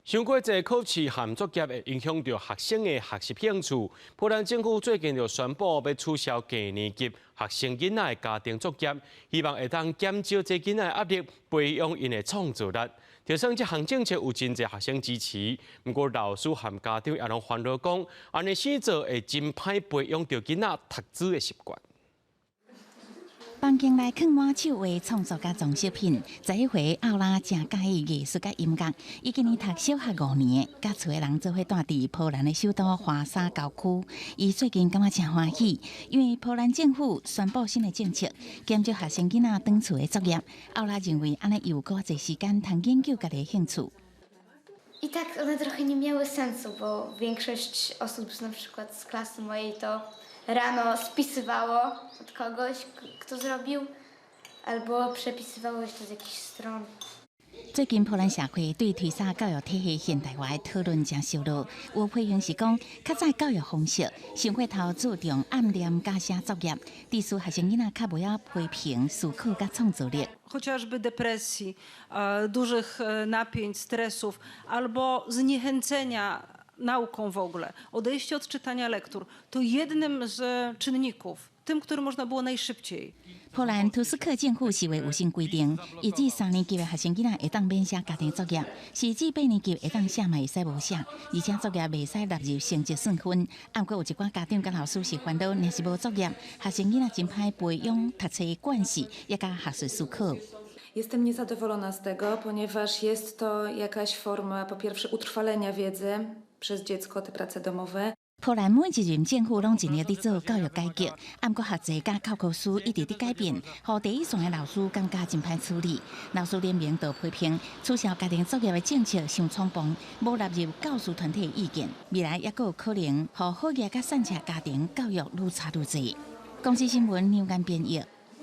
傷過濟考試和作業會影響著學生的學習興趣。波蘭政府最近就宣布欲取消低年級學生囡仔的家庭作業，希望會當減少這囡仔的壓力，培養𪜶的創造力。就算這項政策有真濟學生支持，毋過老師和家長也攏煩惱講，按呢死做會真歹培養著囡仔讀書的習慣。房間內囥滿手畫創作佮裝飾品。11歲奧拉誠佮意藝術佮音樂。伊今年讀小學5年，佮厝的人做伙住佇波蘭的首都華沙郊區。伊最近感覺誠歡喜，因為波蘭政府宣布新的政策，減少學生囡仔轉厝的作業。奧拉認為按呢有閣濟時間通研究家己的興趣。 I tak one trochę nie miały sensu, bo większość osób na przykład z klasy mojej to rano spisywało od kogoś, kto zrobił, albo przepisywało jeszcze z jakichś stron. 最近波蘭社會對推捒教育體系現代化的討論誠燒熱，有批評是講，較早教育方式傷過頭注重按念佮寫作業，致使學生囡仔較無曉批評、思考佮創造力。 Chociażby depresji, dużych napięć, stresów albo zniechęcenia nauką w ogóle, odejście od czytania lektur, to jednym z czynników, tym, który można było najszybciej 波蘭圖斯克政府是有新規定，1至3年級的學生囡仔會當免寫家庭作業，4至8年級會當寫嘛會使無寫，而且作業袂使納入成績算分。毋過有一寡家長佮老師是煩惱，若是無作業，學生囡仔真歹培養讀冊慣勢，也佮學術思考。 Jestem niezadowolona z tego, ponieważ jest to jakaś forma po pierwsze utrwalenia wiedzy przez dziecko, te prace domowe. 波蘭每一任政府攏盡力佇做教育改革，毋過學制佮教科書一直佇改變，予第一線的老師感覺真歹處理。老師聯盟就批評取消家庭作業的政策傷衝動，無納入教師團體的意見，未來猶閣有可能予好額佮散赤家庭教育愈差愈濟。公視新聞梁間編譯。